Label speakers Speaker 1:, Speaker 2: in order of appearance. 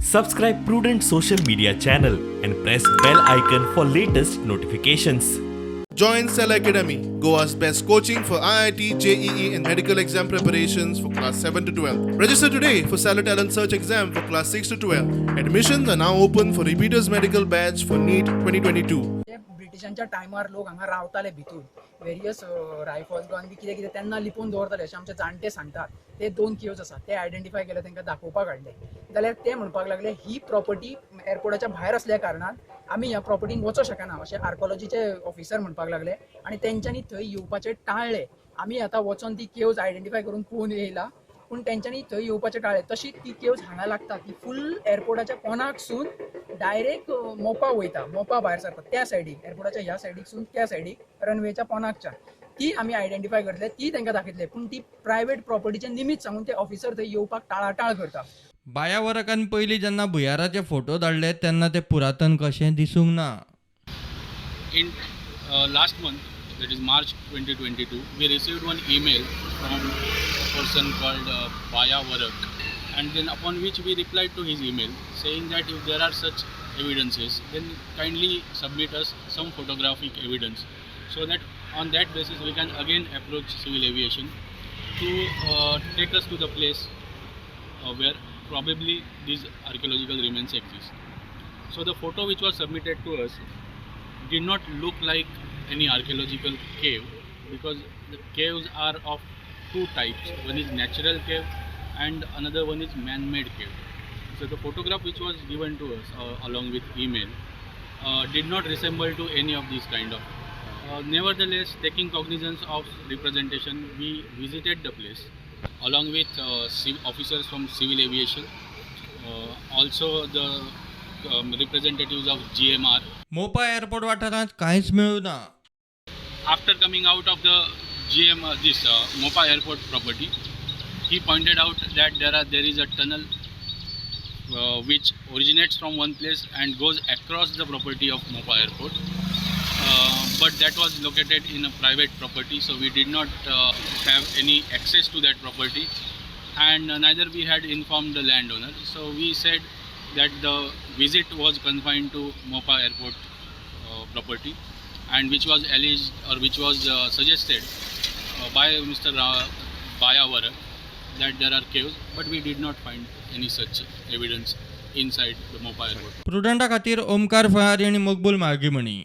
Speaker 1: Subscribe Prudent social media channel and press bell icon for latest notifications.
Speaker 2: Join Cell Academy, Goa's best coaching for IIT, JEE, and medical exam preparations for class 7 to 12. Register today for Cellar Talent Search exam for class 6 to 12. Admissions are now open for repeaters medical batch for NEET 2022.
Speaker 3: ते ब्रिटिशांच्या टायमार लोक हांगा रावताले भितूर various rifles gonna be कितें कितें तेन्ना लिपोवन दवरताले अशें आमचे जाणटे सांगतात. ते दोन केव्ज आसात, ते आयडेंटिफाय केले, तांकां दाखोवपाक हाडले जाल्यार ते म्हणपाक लागले ही प्रॉपर्टी एअरपोर्टाच्या भायर असल्या कारणान आमी ह्या प्रॉपर्टीन वचोंक शकना अशें आर्कोलॉजीचे ऑफिसर म्हणपाक लागले आनी तेंच्यांनी थंय येवपाचें टाळ्ळें. आमी आतां वचोन ती केव्ज आयडेंटिफाय करून पळोवन येयला, पूण तेंच्यांनी थंय येवपाचें टाळ्ळें. तशी ती केव्ज हांगा लागता, ती फूल एअरपोर्टाच्या कोनाकसून डायरेक्ट मोपा वयता, मोपा भायर सरता त्या सायडीक, एअरपोर्टाच्या ह्या सायडीकसून त्या सायडीक रनवेच्या पोनाकच्या ती आमी आयडेंटिफाय करतले, ती तांकां दाखयतले, पूण ती प्रायवेट प्रॉपर्टीचें निमीत सांगून ते ऑफिसर थंय येवपाक टाळाटाळ करता.
Speaker 4: बायावरकान पयलीं जेन्ना भुंयाराचे फोटो धाडले तेन्ना ते पुरातन कशें दिसूंक ना.
Speaker 5: In last month, that is March 2022, we received one email from a person called Baya Varak, and then upon which we replied to his email saying that if there are such evidences, then kindly submit us some photographic evidence so that on that basis we can again approach civil aviation to take us to the place where probably these archaeological remains exist. So the photo which was submitted to us did not look like any archaeological cave, because the caves are of two types. One is natural cave and another one is man-made cave. So the photograph which was given to us along with email did not resemble to any of these kind of. Nevertheless, taking cognizance of representation, we visited the place along with officers from civil aviation, also the representatives of GMR.
Speaker 4: Mopa airport वाठारांत कांयच मेळूं ना.
Speaker 5: After coming out of the GM this Mopa airport property, he pointed out that there is a tunnel which originates from one place and goes across the property of Mopa airport. But that was located in a private property, so we did not have any access to that property, and neither we had informed the landowner. So we said that the visit was confined to Mopa airport property, and which was alleged or which was suggested by Mr. Bayawara that there are caves, but we did not find any such evidence inside the Mopa airport.
Speaker 4: प्रुडंटा खातीर ओमकार फळारी आनी मकबूल मार्गीमणी.